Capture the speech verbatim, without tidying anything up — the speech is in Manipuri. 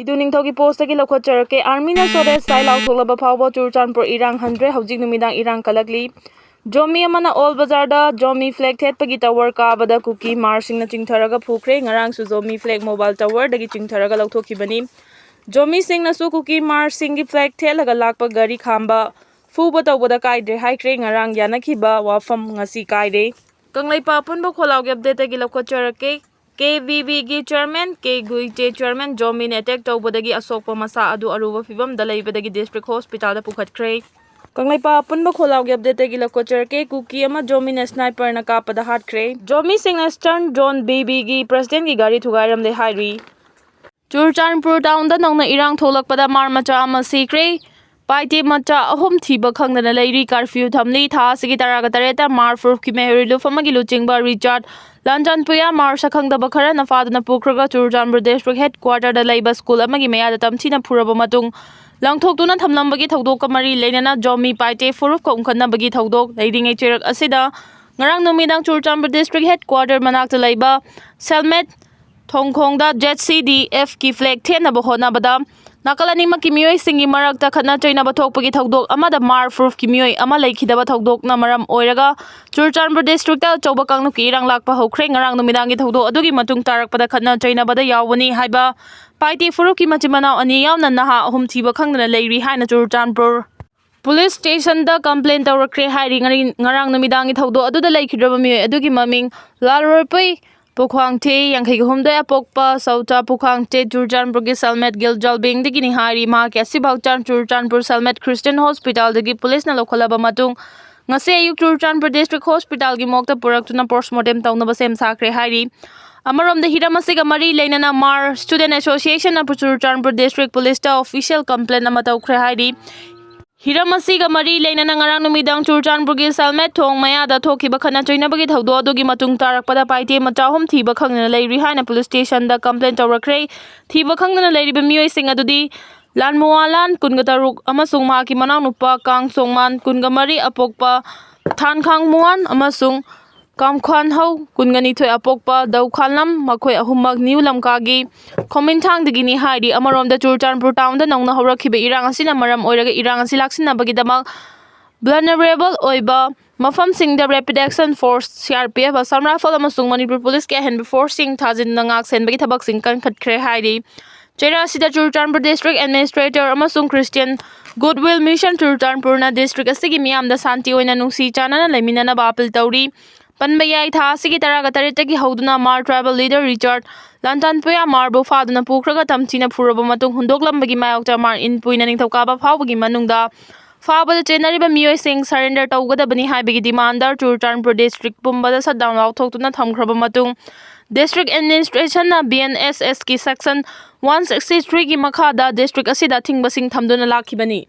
ꯏꯗꯨ ꯅꯤꯡꯊꯧꯒꯤ ꯄꯣꯁꯇꯒꯤ ꯂꯧꯈꯠꯆꯔꯛꯀꯦ꯫ ꯑꯥꯔꯃꯤꯅ ꯁꯣꯔꯦꯁ ꯁꯥꯏ ꯂꯥꯎꯊꯣꯛꯂꯕ ꯐꯥꯎꯕ ꯆꯨꯔꯆꯥꯟꯄꯨꯔ ꯏꯔꯥꯡ ꯍꯟꯗ꯭ꯔꯦ꯫ ꯍꯧꯖꯤꯛ ꯅꯨꯃꯤꯗꯥꯡ ꯏꯔꯥꯡ ꯀꯜꯂꯛꯂꯤ꯫ ꯖꯣꯃꯤ ꯑꯃꯅ ꯑꯣꯜ ꯕꯖꯥꯔꯗ ꯖꯣꯃꯤ ꯐ꯭ꯂꯦꯒ ꯊꯦꯠꯄꯒꯤ ꯇꯋꯔ ꯀꯥꯕꯗ ꯀꯨꯀꯤ ꯃꯥꯔꯁꯁꯤꯡꯅ ꯆꯤꯡꯊꯔꯒ ꯐꯨꯈ꯭ꯔꯦ꯫ ꯉꯔꯥꯡꯁꯨ ꯖꯣꯃꯤ ꯐ꯭ꯂꯦꯒ ꯃꯣꯕꯥꯏꯜ ꯇꯋꯔꯗꯒꯤ ꯆꯤꯡꯊꯔꯒ ꯂꯧꯊꯣꯛꯈꯤꯕꯅꯤ꯫ ꯖꯣꯃꯤꯁꯤꯡꯅꯁꯨ ꯀꯨꯀꯤ ꯃꯥꯔꯁꯁꯤꯡꯒꯤ ꯐ꯭ꯂꯦꯒ ꯊꯦꯠꯂꯒ ꯂꯥꯛꯄ ꯒꯥꯔꯤ ꯈꯥꯝꯕ ꯐꯨꯕ ꯇꯧꯕꯗ ꯀꯥꯏꯗ꯭ꯔꯦ ꯍꯥꯏꯈ꯭ꯔꯦ꯫ ꯉꯔꯥꯡ ꯌꯥꯅꯈꯤꯕ ꯋꯥꯐꯝ ꯉꯁꯤ ꯀꯥꯏꯔꯦ꯫ ꯀꯪꯂꯩꯄꯥꯛ ꯑꯄꯨꯟꯕ ꯈꯣꯜꯂꯥꯎꯒꯤ ꯑꯞꯗꯦꯠꯇꯒꯤ ꯂꯧꯈꯠꯆꯔꯛꯀꯦ꯫ ꯀꯦ ꯚꯤ ꯚꯤꯒꯤ ꯆꯤꯌꯔꯃꯦꯟ ꯀꯦ ꯒꯨꯏꯆꯦ ꯆꯤꯌꯔꯃꯦꯟ ꯖꯣꯃꯤꯅ ꯑꯦꯇꯦꯛ ꯇꯧꯕꯗꯒꯤ ꯑꯁꯣꯛꯄ ꯃꯁꯥ ꯑꯗꯨ ꯑꯔꯨꯕ ꯐꯤꯕꯝꯗ ꯂꯩꯕꯗꯒꯤ ꯗꯤꯁꯇ꯭ꯔꯤꯛ ꯍꯣꯁꯄꯤꯇꯥꯜꯗ ꯄꯨꯈꯠꯈ꯭ꯔꯦ꯫ ꯀꯪꯂꯩꯄꯥꯛ ꯑꯄꯨꯟꯕ ꯈꯣꯜꯂꯥꯎꯒꯤ ꯑꯞꯗꯦꯠꯇꯒꯤ ꯂꯧꯈꯠꯆꯔꯛꯀꯦ꯫ ꯀꯨꯀꯤ ꯑꯃ ꯖꯣꯃꯤꯅ ꯁ꯭ꯅꯥꯏꯄꯔꯅ ꯀꯥꯞꯄꯗ ꯍꯥꯠꯈ꯭ꯔꯦ꯫ ꯖꯣꯃꯤꯁꯤꯡꯅ ꯏꯁꯇꯔꯟ ꯖꯣꯟ ꯚꯤ ꯚꯤꯒꯤ ꯄ꯭ꯔꯁꯤꯗꯦꯟꯒꯤ ꯒꯥꯔꯤ ꯊꯨꯒꯥꯏꯔꯝꯂꯦ ꯍꯥꯏꯔꯤ꯫ ꯆꯨꯔꯆꯥꯟꯄꯨꯔ ꯇꯥꯎꯟꯗ ꯅꯧꯅ ꯏꯔꯥꯡ ꯊꯣꯛꯂꯛꯄꯗ ꯃꯥꯔ ꯃꯆꯥ ꯑꯃ ꯁꯤꯈ꯭ꯔꯦ꯫ ꯄꯥꯏꯇꯦ ꯃꯆꯥ ꯑꯍꯨꯝ ꯊꯤꯕ ꯈꯪꯗꯅ ꯂꯩꯔꯤ꯫ ꯀꯥꯔꯐ꯭ꯌꯨ ꯊꯝꯂꯤ꯫ ꯊꯥ ꯑꯁꯤꯒꯤ ꯇꯔꯥꯒ ꯇꯔꯦꯠꯇ ꯃꯥꯔ ꯐꯨꯔꯨꯞꯀꯤ ꯃꯤꯑꯣꯏ ꯂꯨꯞ ꯑꯃꯒꯤ ꯂꯨꯆꯤꯡꯕ ꯔꯤꯆꯥꯔꯗ ꯂꯥꯟꯖꯥꯟꯄꯨꯌꯥ ꯃꯥꯔꯁ ꯈꯪꯗꯕ ꯈꯔꯅ ꯐꯥꯗꯨꯅ ꯄꯨꯈ꯭ꯔꯒ ꯆꯨꯔꯆꯥꯟꯄꯨꯔ ꯗꯤꯁꯇ꯭ꯔꯤꯛ ꯍꯦꯗ ꯀ꯭ꯋꯥꯔꯇꯔꯗ ꯂꯩꯕ ꯁ꯭ꯀꯨꯜ ꯑꯃꯒꯤ ꯃꯌꯥꯗ ꯇꯝꯊꯤꯅ ꯐꯨꯔꯕ ꯃꯇꯨꯡ ꯂꯪꯊꯣꯛꯇꯨꯅ ꯊꯝꯂꯝꯕꯒꯤ ꯊꯧꯗꯣꯛꯀ ꯃꯔꯤ ꯂꯩꯅꯅ ꯖꯣꯃꯤ ꯄꯥꯏꯇꯦ ꯐꯨꯔꯨꯞꯀ ꯎꯪꯈꯠꯅꯕꯒꯤ ꯊꯧꯗꯣꯛ ꯂꯩꯔꯤꯉꯩ ꯆꯩꯔꯛ ꯑꯁꯤꯗ ꯉꯔꯥꯡ ꯅꯨꯃꯤꯗꯥꯡ ꯆꯨꯔꯆꯥꯟꯄꯨꯔ ꯗꯤꯁꯇ꯭ꯔꯤꯛ ꯍꯦꯗ ꯀ꯭ꯋꯥꯔꯇꯔ ꯃꯅꯥꯛꯇ ꯂꯩꯕ ꯁꯦꯜꯃꯦꯠ ꯊꯣꯡꯈꯣꯡꯗ ꯖꯦꯠ ꯁꯤ ꯗꯤ ꯑꯦꯐꯀꯤ ꯐ꯭ꯂꯦꯒ ꯊꯦꯠꯅꯕ ꯍꯣꯠꯅꯕꯗ ꯅꯥꯀꯜ ꯑꯅꯤꯃꯛꯀꯤ ꯃꯤꯑꯣꯏꯁꯤꯡꯒꯤ ꯃꯔꯛꯇ ꯈꯠꯅ ꯆꯩꯅꯕ ꯊꯣꯛꯄꯒꯤ ꯊꯧꯗꯣꯛ ꯑꯃꯗ ꯃꯥꯔ ꯐꯨꯔꯨꯞꯀꯤ ꯃꯤꯑꯣꯏ ꯑꯃ ꯂꯩꯈꯤꯗꯕ ꯊꯧꯗꯣꯛꯅ ꯃꯔꯝ ꯑꯣꯏꯔꯒ ꯆꯨꯔꯆꯥꯟꯄꯨꯔ ꯗꯤꯁꯇ꯭ꯔꯤꯛꯇ ꯑꯆꯧꯕ ꯀꯥꯡꯂꯨꯞꯀꯤ ꯏꯔꯥꯡ ꯂꯥꯛꯄ ꯍꯧꯈ꯭ꯔꯦ꯫ ꯉꯔꯥꯡ ꯅꯨꯃꯤꯗꯥꯡꯒꯤ ꯊꯧꯗꯣꯛ ꯑꯗꯨꯒꯤ ꯃꯇꯨꯡ ꯇꯥꯔꯛꯄꯗ ꯈꯠꯅ ꯆꯩꯅꯕꯗ ꯌꯥꯎꯕꯅꯤ ꯍꯥꯏꯕ ꯄꯥꯏꯇꯦ ꯐꯨꯔꯨꯞꯀꯤ ꯃꯆꯤꯟ ꯃꯅꯥꯎ ꯑꯅꯤ ꯌꯥꯎꯅ ꯅꯍꯥ ꯑꯍꯨꯝ ꯊꯤꯕ ꯈꯪꯗꯅ ꯂꯩꯔꯤ ꯍꯥꯏꯅ ꯆꯨꯔꯆꯥꯟꯄꯨꯔ ꯄꯨꯂꯤꯁ ꯁ꯭ꯇꯦꯁꯟꯗ ꯀꯝꯄ꯭ꯂꯦꯟ ꯇꯧꯔꯛꯈ꯭ꯔꯦ ꯍꯥꯏꯔꯤ꯫ ꯉꯔꯤ-, ꯉꯔꯥꯡ ꯅꯨꯃꯤꯗꯥꯡꯒꯤ ꯊꯧꯗꯣꯛ ꯑꯗꯨꯗ ꯂꯩꯈꯤꯗ꯭ꯔꯕ ꯃꯤꯑꯣꯏ ꯑꯗꯨꯒꯤ ꯃꯃꯤꯡ ꯂꯥꯜꯔꯣꯏꯄꯨꯏ ꯄꯨꯈ꯭ꯋꯥꯡꯊꯦ, ꯌꯥꯡꯈꯩꯒ ꯍꯨꯝꯗꯣꯏ ꯑꯄꯣꯛꯄ ꯁꯧꯆꯥ ꯄꯨꯈ꯭ꯋꯥꯡꯊꯦ, ꯆꯨꯔꯆꯥꯟꯄꯨꯔꯒꯤ ꯁꯦꯜꯃꯦꯠ ꯒꯤꯜꯖꯥꯜꯕꯦꯡꯗꯒꯤꯅꯤ ꯍꯥꯏꯔꯤ꯫ ꯃꯍꯥꯛꯀꯤ ꯑꯁꯤꯐꯥꯎ ꯆꯥꯟ-, ꯆꯨꯔꯆꯥꯟꯄꯨꯔ ꯁꯦꯜꯃꯦꯠ ꯈ꯭ꯔꯤꯁꯇꯤꯌꯟ ꯍꯣꯁꯄꯤꯇꯥꯜꯗꯒꯤ ꯄꯨꯂꯤꯁꯅ ꯂꯧꯈꯠꯂꯕ ꯃꯇꯨꯡ ꯉꯁꯤ ꯑꯌꯨꯛ ꯆꯨꯔꯆꯥꯟꯄꯨꯔ ꯗꯤꯁꯇ꯭ꯔꯤꯛ ꯍꯣꯁꯄꯤꯇꯥꯜꯒꯤ ꯃꯣꯔꯒꯇ ꯄꯨꯔꯛꯇꯨꯅ ꯄꯣꯁꯃꯣꯔꯇꯦꯝ ꯇꯧꯅꯕ ꯁꯦꯝ ꯁꯥꯈ꯭ꯔꯦ ꯍꯥꯏꯔꯤ꯫ ꯑꯃꯔꯣꯝꯗ ꯍꯤꯔꯝ ꯑꯁꯤꯒ ꯃꯔꯤ ꯂꯩꯅꯅ ꯃꯥꯔ ꯁ꯭ꯇꯨꯗꯦꯟ ꯑꯦꯁꯣꯁꯤꯌꯦꯁꯟꯅ ꯆꯨꯔꯆꯥꯟꯄꯨꯔ ꯗꯤꯁꯇ꯭ꯔꯤꯛ ꯄꯨꯂꯤꯁꯇ ꯑꯣꯐꯤꯁꯤꯌꯦꯜ ꯀꯝꯄ꯭ꯂꯦꯟ ꯑꯃ ꯇꯧꯈ꯭ꯔꯦ ꯍꯥꯏꯔꯤ꯫ ꯍꯤꯔꯝ ꯑꯁꯤꯒ ꯃꯔꯤ ꯂꯩꯅꯅ ꯉꯔꯥꯡ ꯅꯨꯃꯤꯗꯥꯡ ꯆꯨꯔꯆꯥꯟꯄꯨꯔꯒꯤ ꯁꯦꯜꯃꯦꯠ ꯊꯣꯡ ꯃꯌꯥꯗ ꯊꯣꯛꯈꯤꯕ ꯈꯠꯅ ꯆꯩꯅꯕꯒꯤ ꯊꯧꯗꯣꯛ ꯑꯗꯨꯒꯤ ꯃꯇꯨꯡ ꯇꯥꯔꯛꯄꯗ ꯄꯥꯏꯇꯦ ꯃꯆꯥ ꯑꯍꯨꯝ ꯊꯤꯕ ꯈꯪꯗꯅ ꯂꯩꯔꯤ ꯍꯥꯏꯅ ꯄꯨꯂꯤꯁ ꯁ꯭ꯇꯦꯁꯟꯗ ꯀꯝꯄ꯭ꯂꯦꯟ ꯇꯧꯔꯛꯈ꯭ꯔꯦ꯫ ꯊꯤꯕ ꯈꯪꯗꯅ ꯂꯩꯔꯤꯕ ꯃꯤꯑꯣꯏꯁꯤꯡ ꯑꯗꯨꯗꯤ ꯂꯥꯟꯃꯨꯋꯥꯂꯥꯟ, ꯀꯨꯟꯒ ꯇꯔꯨꯛ, ꯑꯃꯁꯨꯡ ꯃꯍꯥꯛꯀꯤ ꯃꯅꯥꯎꯅꯨꯄꯥ ꯀꯥꯡꯁꯣꯡꯃꯥꯟ, ꯀꯨꯟꯒ ꯃꯔꯤ ꯑꯄꯣꯛꯄ ꯊꯥꯟꯈꯥꯡꯃꯨꯋꯥꯟ, ꯑꯃꯁꯨꯡ ꯀꯥꯝꯈ꯭ꯋꯥꯟꯍꯧ, ꯀꯨꯟꯒ ꯅꯤꯊꯣꯏ ꯑꯄꯣꯛꯄ ꯗꯧꯈꯥꯟꯂꯝ, ꯃꯈꯣꯏ ꯑꯍꯨꯝꯃꯛ ꯅ꯭ꯌꯨ ꯂꯝꯀꯥꯒꯤ ꯈꯣꯃꯤꯟꯊꯥꯡꯗꯒꯤꯅꯤ ꯍꯥꯏꯔꯤ꯫ ꯑꯃꯔꯣꯝꯗ, ꯆꯨꯔꯆꯥꯟꯄꯨꯔ ꯇꯥꯎꯟꯗ ꯅꯧꯅ ꯍꯧꯔꯛꯈꯤꯕ ꯏꯔꯥꯡ ꯑꯁꯤꯅ ꯃꯔꯝ ꯑꯣꯏꯔꯒ ꯏꯔꯥꯡ ꯑꯁꯤ ꯂꯥꯛꯁꯤꯟꯅꯕꯒꯤꯗꯃꯛ ꯚꯜꯅꯔꯦꯕꯜ ꯑꯣꯏꯕ ꯃꯐꯝꯁꯤꯡꯗ rapid action force, C R P F, Assam rifle ꯑꯃꯁꯨꯡ ꯃꯅꯤꯄꯨꯔ ꯄꯨꯂꯤꯁꯀꯤ ꯑꯍꯦꯟꯕ ꯐꯣꯔꯁꯁꯤꯡ ꯊꯥꯖꯤꯟꯗꯨꯅ ꯉꯥꯛ ꯁꯦꯟꯕꯒꯤ ꯊꯕꯛꯁꯤꯡ ꯀꯟꯈꯠꯈ꯭ꯔꯦ ꯍꯥꯏꯔꯤ꯫ ꯆꯩꯔꯥ ꯑꯁꯤꯗ ꯆꯨꯔꯆꯥꯟꯄꯨꯔ ꯗꯤꯁꯇ꯭ꯔꯤꯛ ꯑꯦꯗꯃꯤꯅꯤꯁꯇ꯭ꯔꯦꯇꯔ ꯑꯃꯁꯨꯡ ꯈ꯭ꯔꯤꯁꯇꯤꯌꯟ ꯒꯨꯗꯋꯤꯜ ꯃꯤꯁꯟ ꯆꯨꯔꯆꯥꯟꯄꯨꯔꯅ ꯗꯤꯁꯇ꯭ꯔꯤꯛ ꯑꯁꯤꯒꯤ ꯃꯤꯌꯥꯝꯗ ꯁꯥꯟꯇꯤ ꯑꯣꯏꯅ ꯅꯨꯡꯁꯤ ꯆꯥꯟꯅꯅ ꯂꯩꯃꯤꯟꯅꯅꯕ ꯑꯥꯄꯤꯜ ꯇꯧꯔꯤ꯫ ꯄꯟꯕ ꯌꯥꯏ, ꯊꯥ ꯑꯁꯤꯒꯤ ꯇꯔꯥꯒ ꯇꯔꯦꯠꯇꯒꯤ ꯍꯧꯗꯨꯅ ꯃꯥꯔ ꯇ꯭ꯔꯥꯏꯕꯦꯜ ꯂꯤꯗꯔ ꯔꯤꯆꯥꯔꯗ ꯂꯥꯟꯇꯥꯟꯄꯨꯌꯥ ꯃꯥꯔꯕꯨ ꯐꯥꯗꯨꯅ ꯄꯨꯈ꯭ꯔꯒ ꯇꯝꯊꯤꯅ ꯐꯨꯔꯕ ꯃꯇꯨꯡ ꯍꯨꯟꯗꯣꯛꯂꯝꯕꯒꯤ ꯃꯥꯌꯣꯛꯇ ꯃꯥꯔ ꯏꯟ ꯄꯨꯏꯅ ꯅꯤꯡꯊꯧꯀꯥꯕ ꯐꯥꯎꯕꯒꯤ ꯃꯅꯨꯡꯗ ꯐꯥꯕꯗ ꯆꯦꯟꯅꯔꯤꯕ ꯃꯤꯑꯣꯏꯁꯤꯡ ꯁꯔꯦꯟꯗꯔ ꯇꯧꯒꯗꯕꯅꯤ ꯍꯥꯏꯕꯒꯤ ꯗꯤꯃꯥꯟꯗ ꯆꯨꯔꯆꯥꯟꯄꯨꯔ ꯗꯤꯁꯇ꯭ꯔꯤꯛ ꯄꯨꯝꯕꯗ ꯁꯠꯗꯥꯎꯟ ꯂꯥꯎꯊꯣꯛꯇꯨꯅ ꯊꯝꯈ꯭ꯔꯕ ꯃꯇꯨꯡ, ꯗꯤꯁꯇ꯭ꯔꯤꯛ ꯑꯦꯗꯃꯤꯅꯤꯁꯇ꯭ꯔꯦꯁꯟꯅ ꯕꯤ ꯑꯦꯟ ꯑꯦꯁ ꯑꯦꯁꯀꯤ ꯁꯦꯛꯁꯟ ꯋꯥꯟ ꯁꯤꯛꯁꯇꯤ ꯊ꯭ꯔꯤꯒꯤ ꯃꯈꯥꯗ ꯗꯤꯁꯇ꯭ꯔꯤꯛ ꯑꯁꯤꯗ ꯑꯊꯤꯡꯕꯁꯤꯡ ꯊꯝꯗꯨꯅ ꯂꯥꯛꯈꯤꯕꯅꯤ꯫